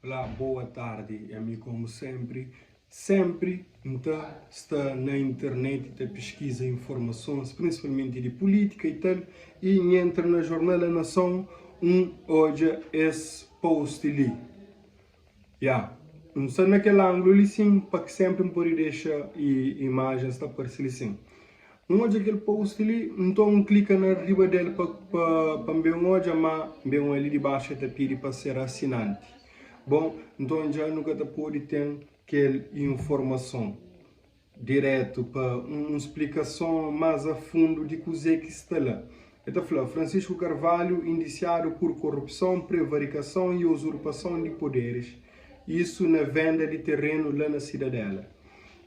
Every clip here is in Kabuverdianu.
Olá, boa tardi. É mi komu sempri. Sempri N ta sta na internet ta piskiza informasons, prinsipalmenti di pulitika i tal, i N entra na jornal A Nação, N odja es post li. Ya, N sta na kel anglu li sin, pa ki sempri N pode dexa imajens ta parse li sin. N odja kel post li, nton N klika na riba del pa pa N ben odja, má N ben odja li di baxu el ta pidi pa ser asinanti. Bon, nton dja nu ka ta pode ten kel informason diretu pa un splikason más a fundu di kuzê ki sta la. El ta fla, Francisco Carvalho indiciado por corrupção, prevaricação e usurpação de poderes, isso na venda de terreno la na Cidadela.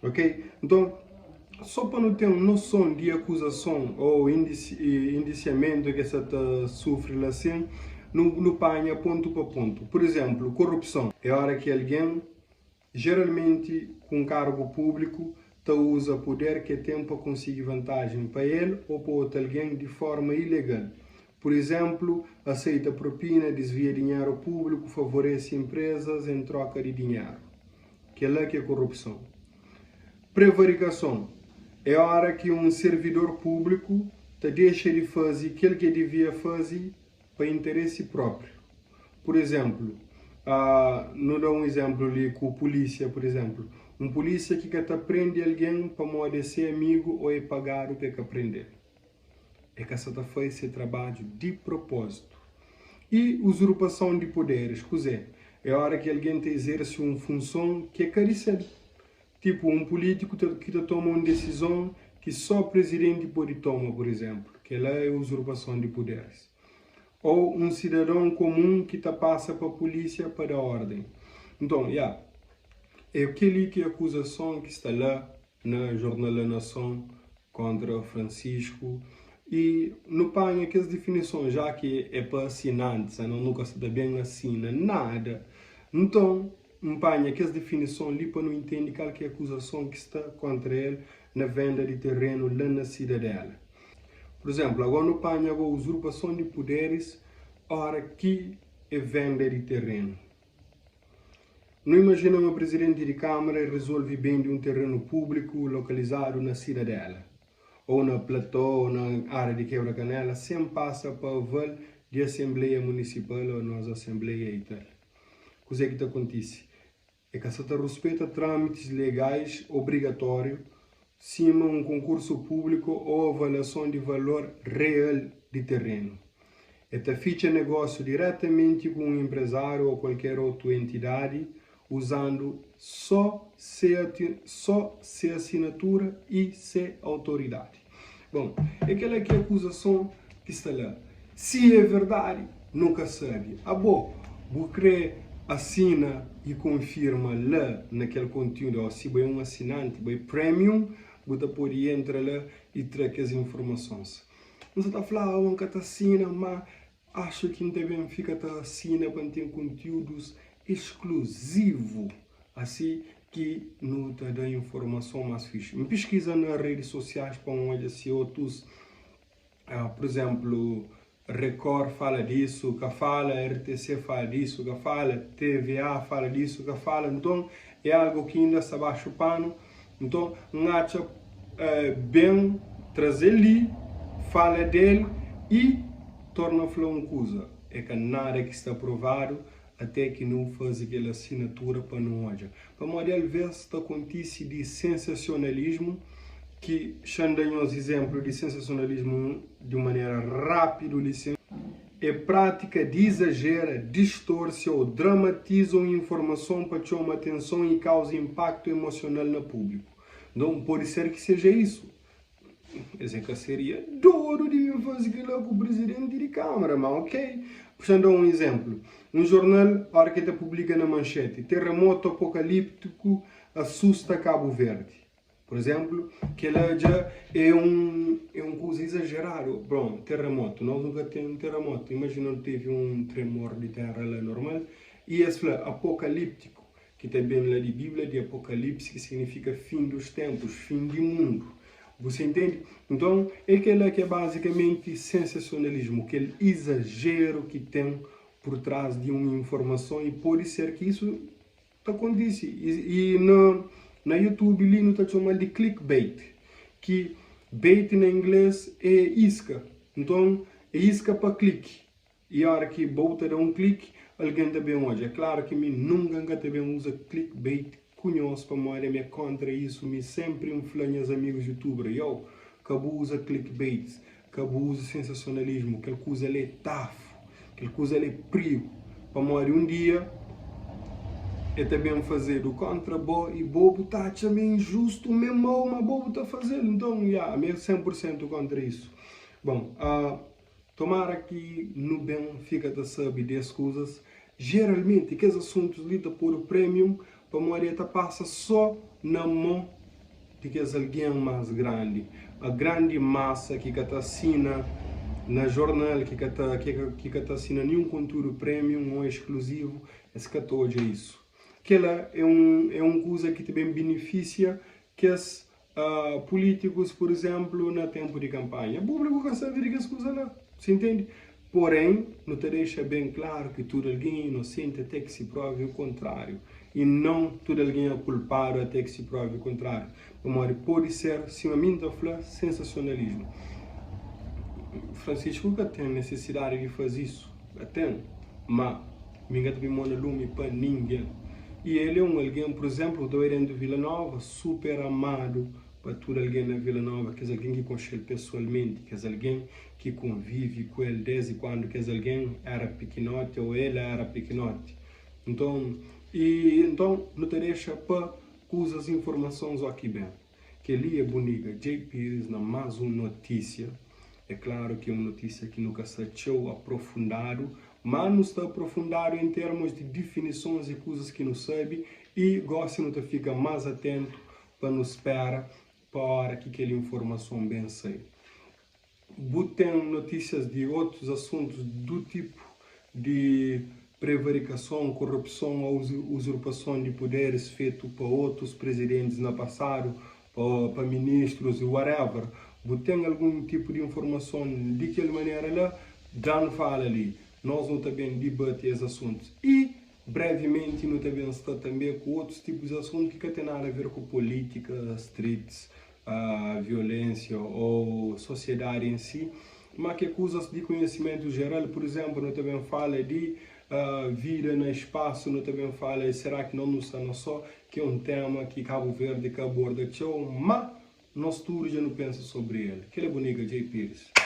Ok? Nton, só pa nu ten noson di akuzason ô indisiamentu ki es sa ta sufri la sin, nu nu panha pontu pa pontu. Pur izénplu, korupson é óra ki algen, jeralmenti ku un kargu públiku, ta uza puder ki el ten pa konsigi vantajen pa el ô pa otu algen di fórma ilegal. Pur izénplu, aseita propina, disvia dinheru públiku, favorese inprezas en tróka di dinheru. Kel-la ki é korupson. Prevarikason é óra ki un servidor públiku ta dexa di faze kel ki el devia faze pa interesi própriu. Pur izénplu, nu da un izénplu li ku pulísia, pur izénplu, un pulísia ki ka ta prende algen pamodi é se amigu ô é pagadu pa el ka prende-l. E ka sa ta faze se trabadju di propózitu. I uzurpason di puderis, kuzê? É óra ki algen ta izerse un funson ki é ka di sel. Tipu, un pulítiku ta ki ta toma un desizon ki sô prizidenti pode toma, pur izénplu. Kel-la é uzurpason di puderis. Ô un sidadon komun ki ta pasa pa pulísia pa da órden. Nton, ya, é kel-li ki é akuzason ki sta la na jornal La Nação kontra Francisco i nu panha kes difinison já ki é pa asinantis anos nu ka sta ta ben asina nada nton N panha kes difinison li pa nu intendi kal ki é akuzason ki sta kontra el na venda di terenu la na Sidadela. Pur izénplu ago nu panha ago uzurpason di puderis ora ki é venda di terenu. Nu imajina ma prizidenti di Kámara rizolve bende un terenu públiku lokalizadu na Sidadela, ô na Platô ô na ária di Kebra Kanela, sen pasa pa aval di Asenbleia Munisipal ô nos Asenbleia i tal. Kuzê ki ta kontise? E ka sa ta ruspeta trâmitis legais obrigatóriu, sima un konkursu públiku ô avaliason di valor real di terenu. E ta fitxa negósiu diretamenti ku un enprezáriu ô kualker otu entidadi uzandu sô sô se asinatura i se autoridadi. Bon, é kel-la ki é akuzason ki sta la. Si é verdadi, nu ka sabe. Abo, bu krê asina i konfirma la na kel kontiúdu? Ô si bo é un asinanti, bo é premium, bu ta pode entra la i tra kes informasons. N sa ta fla, Abo N ka ta asina, má Acho ki N ta ben fika ta asina pa N ten kontiúdus eskluzivu, asi ki nu ta da informason más fixi. N piskiza na redis sosiais pa N odja si otus, pur izénplu, Record fala disu, ka fala, RTC fala disu, ka fala, TVA fala disu, ka fala. Nton, é algu ki inda sta baxu panu. Nton, N atxa ben traze-l li, fala del i torna fla un kuza, é ka nada ki sta provadu até ki nu faze kel asinatura pa nu odja. Pamodi alvês ta kontise di sensasionalismu, ki xa-m da nhos izénplu di sensasionalismu di un manera rápidu li sin. É prátika di izajera, distorse ô dramatiza un informason pa txoma atenson i kauza inpaktu emosional na públiku. Nton, pode ser ki seja isu. Es é ka seria dodu di ben faze kel-la ku prizidenti di kámara, má ok. Xa N da un izénplu. Un jornal, óra ki el ta publika na manxeti, Terremoto apocalíptico assusta Cabo Verde. Pur izénplu, kel-la dja é un é un kuza izajeradu. Bon, terremotu, nos nu ka ten terremotu. Imajina nu tevi un tremor di téra la normal i es fla apokalíptiku, ki ta ben la di Bíblia, di apokalipse, ki signifika fin dos ténpus, fin di mundu. Bu sa intende? Nton, é kel-la ki é bazikamenti sensasionalismu, kel izajeru ki ten. pur trás di un informason i pode ser ki isu ta kontise. I na na YouTube li nu ta txoma-l di clickbait, ki bait na inglês é iska. Nton é iska pa kliki. I ora ki bo ta da un kliki, algen ta ben odja. É klaru ki mi nunka N ka ta ben uza clickbait ku nhos pamodi ami é kontra isu. Mi senpri N fla nhas amigus youtuber, Yow, ka bu uza clickbaits, ka bu uza sensasionalismu, kel kuza li é tafu, kel kuza li é prigu, pamodi un dia el ta ben fazedu kontra bo i bo bu ta atxa ma é injustu, ma é mau, ma bo bu ta faze-l. Nton, ya, ami é 100 pur sentu kontra isu. Bon, Tomara ki nu ben fika ta sabe di es kuzas. Jeralmenti, kes asuntus li ta podu premium pamodi e ta pasa so na mo di kes algen mas grandi. A grandi masa ki ka ta asina na jornal, ki ka ta ki ka ta asina ninhun kontiudu premium o eskluzivu, es ka ta odja isu. Kela e un e un kuza ki ta ben binifisia kes Pulítikus, pur izénplu, na ténpu di kanpanha, públiku ka sabe di kes kuza la. Si ntende? Porém, nu ta dexa ben klaru ki tudu algen é inosenti até ki si prove u kontráriu. I non tudu algen é kulpadu até ki si prove u kontráriu. Pamodi pode ser, sima mi N ta fla, sensasionalismu. Francisco ka ten nesesidadi di faze isu. Ka ten. Má, mi N ka ta poi mô na lumi pa ningen. I el é un algen, pur izénplu, ku ta bai déntu Vila Nova, super amadu pa tudu algen na Vila Nova, kes algen ki konxe-l pesoalmenti, kes algen ki konvive ku el désdi kandu kes algen éra pikinoti ô el éra pikinoti. Nton, i nton nu ta dexa pa kuzas, informasons óki ben. Kel-li é bu nigga Jay Pires na más un notísia. É klaru ki é un notísia ki nu ka sta txeu aprofundadu, má nu sta aprofundadu en termus di difinisons i kuzas ki nu sabe i gósi nu ta fika más atentu pa nu spera pa óra ki kel informason ben sai. Bu ten notísias di otus asuntus du tipu di prevarikason, korupson ô uzurpason di puderis fetu pa otus prizidentis na pasadu, pa ministrus i whatever? Bu ten algun tipu di informason di kel manera la? Da-nu fala li. Nos nu ta ben dibati es asuntus i brevimenti nu ta ben sta tanbe ku otus tipus di asuntu ki ka ten nada a ver ku politika, streets, violensia ô sosiedadi en si, má ki é kuzas di konhesimentu jeral. Pur izénplu, nu ta ben fala di vida na spasu, nu ta ben fala di será ki nos nu sta nos sô, ki é un téma ki Kabu Verdi ka aborda txeu, má nos tudu dja nu pensa sobri el. Kel é bu nigga Jay Pires.